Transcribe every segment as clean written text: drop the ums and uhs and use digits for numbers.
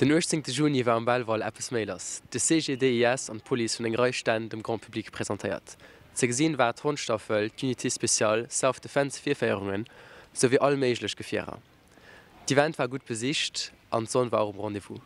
Den 18 Juni war um Belval eppes méi lass. De CGDIS an d'Police hunn eng Rei Stänn dem Grand Public presentéiert. Ze gesinn war d'Hondstaffel, d'Unité spéciale, Self-Defense-Virféierungen, souwéi all méiglech Gefierer. D'Event war gutt besicht an d'Sonn war och um Rendez-vous.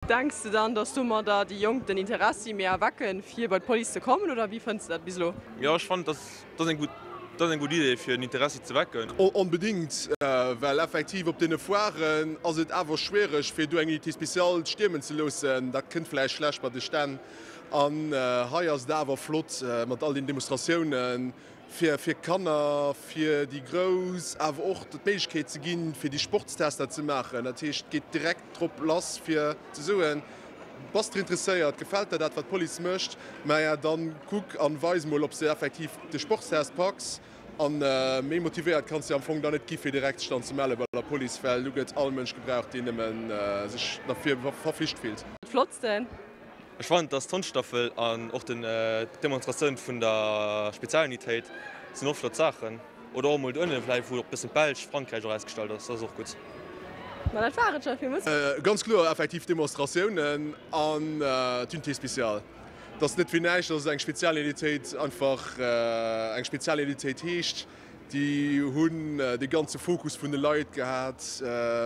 Denks de dann, dass domadder déi Jonk den Interessi méi erwecken, fir bei d'Police ze kommen, oder wéi fënns de dat bis elo? Jo, ech fannen, dass dat ass eng gutt, dat ass eng gutt Idee, fir den Interessi ze wecken. Onbedingt, well effektiv op deene Foiren ass et awer schwiereg, fir do eng Unité spéciale stiermen ze loossen. Dat kënnt vläicht schlecht bei de Stänn. An hei ass et awer flott mat all den Demonstratiounen fir fir d'Kanner, fir déi Grouss, awer och d'Méiglechkeet ze ginn, fir déi Sportstester ze maachen. Dat heescht, et geet direkt drop lass fir ze soen, Bass de interesséiert, gefält der dat wat d'Police mécht? Maja dann kuck an weis mol ob s de effektiv de Sportstest packs. An méi motivéiert kanns de am Fong dann net gi fir direkt sech dann ze melle bei der Police, well do gëtt all Mënsch gebraucht deen nëmmen sech derfir verflicht fillt. Flottsten. Ech fannen dass d'Hondstaffel an och den d'Demonstratioun vun der Spezialunitéit sinn och flott Saachen. Oder och emol do ënnen vläicht wou och bëssen d'Belsch, Frankräich och ausgestallt ass, dat ass och gutt. Ma dat war et scho fir muer. Ganz kloer effektiv d'Demonstratiounen an d'Unité spéciale. Et ass net fir näischt, dass et eng Spezialunitéit einfach eng Spezialunitéit heescht. Déi hunn de ganze Fokus vun de Leit gehat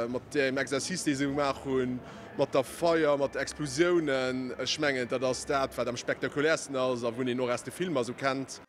mat deem Exercice, dee se gemaach hunn, mat der Feier, mat de Explosiounen. Ech mengen, dat ass dat, wat am spektakuläersten ass a wou een och aus de Filmer esou kennt.